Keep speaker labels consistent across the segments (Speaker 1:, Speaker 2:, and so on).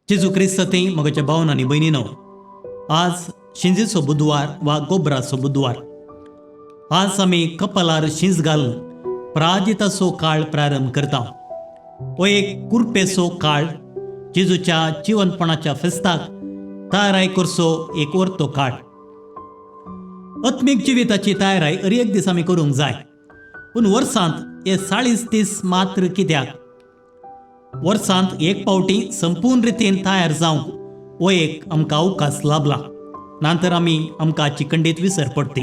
Speaker 1: जेजू क्रिस्तांतय म्हज्या भावन आनी भयणीनो, आज शिंजेचो बुधवार वा गोबराचो बुधवार. आज आमी कपालार शिंज घालून प्राजिताचो काळ प्रारंभ करता. हो एक कुरपेचो काळ, जेजूच्या जिवनपणाच्या फेस्ताक तयाराय करचो एक वर्तो काळ. आत्मीक जिविताची तयाराय हर एक दीस आमी करूंक जाय, पूण वर्सांत हे 40 दीस मात्र कित्याक? वर्सांत एक फावटी संपूर्ण रितीन तयार जावंक हो एक आमकां अवकाश लाभला, नातर आमी आमकां हाची खंडीत विसर पडटी.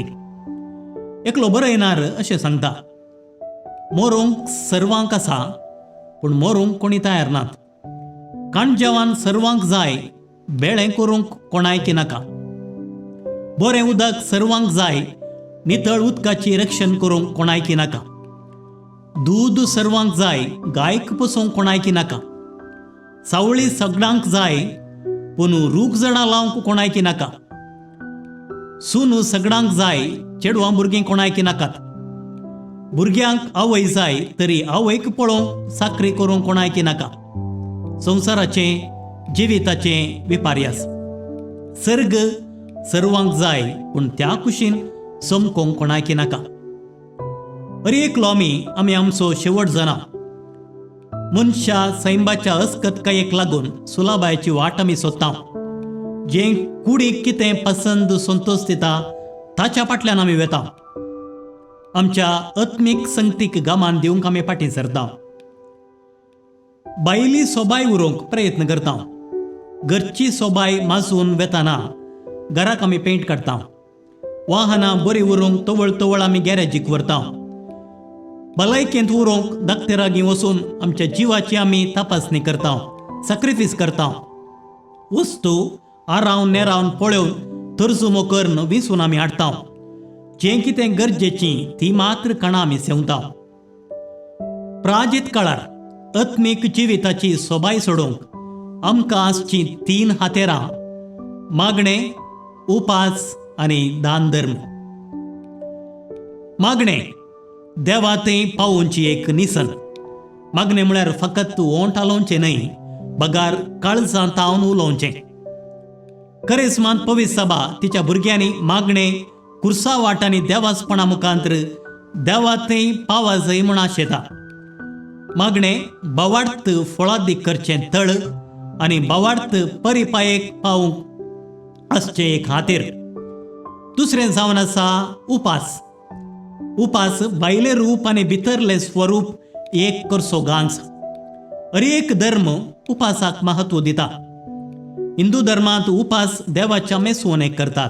Speaker 1: एकलो बरयणार अशें सांगता, मोरूंक सर्वांक आसा, पूण मोरूंक कोणी तयार नात. काणजेवान सर्वांक जाय, बेळें करूंक कोणायकी नाका. बरें उदक सर्वांक जाय, नितळ उदकाची रक्षण करूंक कोणायकी नाका. दूद सर्वांक जाय, गायक पोसूंक कोणायकी नाका. सावळी सगळ्यांक जाय, पूण रूख झाडां लावंक कोणायकी नाका. सून सगळ्यांक जाय, चेडवां भुरगीं कोणायकी नाकात. भुरग्यांक आवय जाय, तरी आवयक पळोवंक साकरी करूंक कोणायकी नाका. संवसाराचें जिविताचें विपार्यास. सर्ग सर्वांक जाय, पूण त्या कुशीन चमकोंक कोणायकी नाका. हर एकलो आमी आमी आमचो शेवट जाणा. मनशा सैमाच्या अस्कतकायेक लागून सुलाबायची वाट आमी सोदता. जें कुडीक कितें पसंद संतोश दिता, ताच्या फाटल्यान आमी वेता. आमच्या आत्मीक संगतीक गमान दिवंक आमी फाटीं सरता. बायली सोबाय उरोवंक प्रयत्न करता. घरची सोबाय माजून वेताना घराक आमी पेंट काडटा. वाहनां बरी उरोवंक तवळ तवळ आमी गॅरेजीक व्हरता. भलायकेंत उरोवंक दाक्तेरागीं वचून आमच्या जिवाची आमी तपासणी करता, सॅक्रिफीस करता. वस्तू आरावन नेरावन पळोवन, तर्जुमो करून विंचून आमी हाडटा. जें कितें गरजेची ती मात्र कणां आमी सेवता. प्राजीत काळार आत्मीक जिविताची सोबाय सोडोवंक आमकां आसचीं तीन हातेरां: मागणें, उपास आनी दान धर्म. मागणें देवा थंय पावोवची एक निसन. मागणें म्हळ्यार फकत ओंठ हालोवचें न्हय, बगार काळजां तावन उलोवचें. करेस्मांत पवित्र सभा तिच्या भुरग्यांनी मागणें कुर्सा वाटांनी देवासपणा मुखांतर देवा थंय पावाजय म्हूण आशेता. मागणें बवार्थ फळादीक करचें तळ आनी बवार्थ परिपायेक पावूंक आसचें एक हातेर. दुसरें जावन आसा उपास. उपास भायलें रूप आनी भितरलें स्वरूप एक करचो गांच. हर एक धर्म उपासाक महत्व दिता. हिंदू धर्मांत उपास देवाच्या मेसवणेक करतात.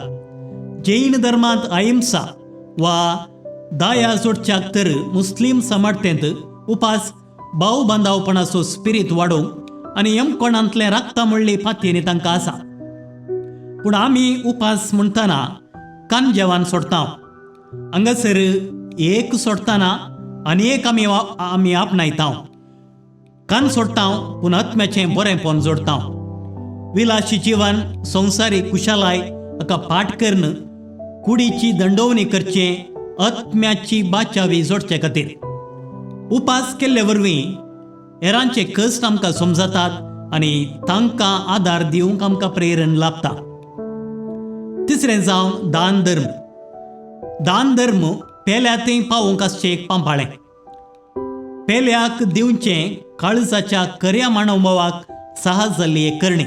Speaker 1: जैन धर्मांत अहिंसा वा दाया जोडच्याक, तर मुस्लीम समाजतेंत उपास भाव बांदावपणाचो स्पिरीत वाडोवंक आनी यमकोणांतलें राखता म्हणली पातयेनी तांकां आसा. पूण आमी उपास म्हणटना कान जेवान सोडता. हांगासर एक सोडटना आनी एक आमी आपणायता. कान सोडटा, पूण आत्म्याचें बरेंपण जोडटा. विलासी जिवन, संवसारीक कुशालाय हाका पाठ करून कुडीची दंडोवणी करचें आत्म्याची बाचावी जोडचे खातीर. उपास केल्ले वरवीं हेरांचे कश्ट आमकां समजतात आनी तांकां आदार दिवंक आमकां प्रेरण लाभता. तिसरें जावन दान धर्म. दान धर्म पेल्या थंय पावोवंक आसचें एक पांपाळें. पेल्याक दिवचें काळजाच्या खऱ्या मानवभावाक सहज जाल्ली एक करणी.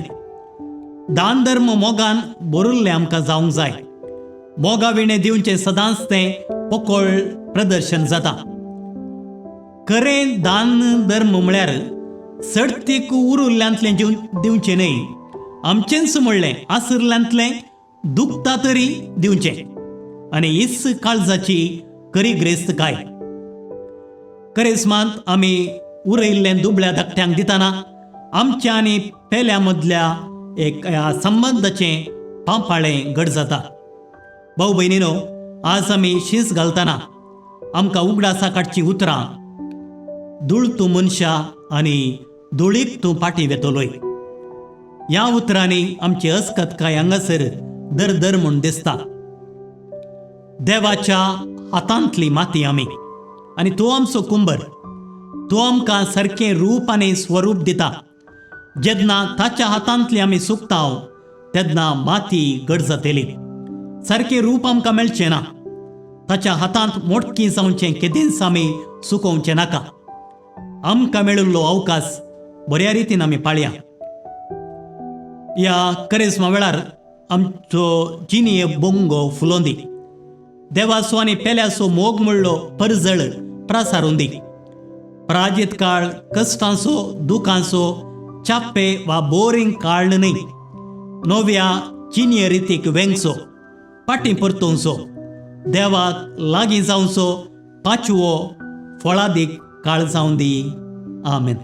Speaker 1: दान धर्म मोगान बरुल्लें आमकां जावंक जाय. मोगा विणें दिवचें सदांच तें पोकळ प्रदर्शन जाता. खरें दान धर्म म्हळ्यार सडतीक उरुल्ल्यांतलें दिवचें न्हय, आमचेंच म्हणलें आसुल्ल्यांतलें दुखता तरी दिवचें आनी हीच काळजाची खरी ग्रेस्तकाय. करेस्मांत आमी उरयल्लें दुबळ्या धाकट्यांक दितना आमच्या आनी पेल्या मदल्या एक ह्या संबंदाचें पांपाळें घट जाता. भाऊ भयणीनो, आज आमी शीस घालतना आमकां उगडासा काडचीं उतरां, "धूळ तूं मनशा आनी धुळीक तूं फाटीं वेतलोय." ह्या उतरांनी आमची अस्कतकाय हांगासर दर दर म्हूण दिसता. देवाच्या हातांतली माती आमी आनी तो आमचो कुंबर. तो आमकां सारकें रूप आनी स्वरूप दिता. जेन्ना ताच्या हातांतली आमी सुकताव तेन्ना माती घट जातली, सारकें रूप आमकां मेळचें ना. ताच्या हातांत मोटकी जावचें केदींच आमी सुकोवचें नाका. आमकां मेळिल्लो अवकाश बऱ्या रितीन आमी पाळया. ह्या करिस्मा वेळार आमचो जिणये बोंगो फुलोवन दी. देवाचो आनी पेल्याचो मोग म्हणलो परजळ प्रसारून दी. पराजीत काळ कश्टांचो, दुखांचो, चाप्पे वा बोरींग काळ न्हय. नव्या जिणये रितीक वेंगचो, फाटीं परतोवचो, देवाक लागीं जावचो पाचवो फळादीक काळ जावन दी. आमेन.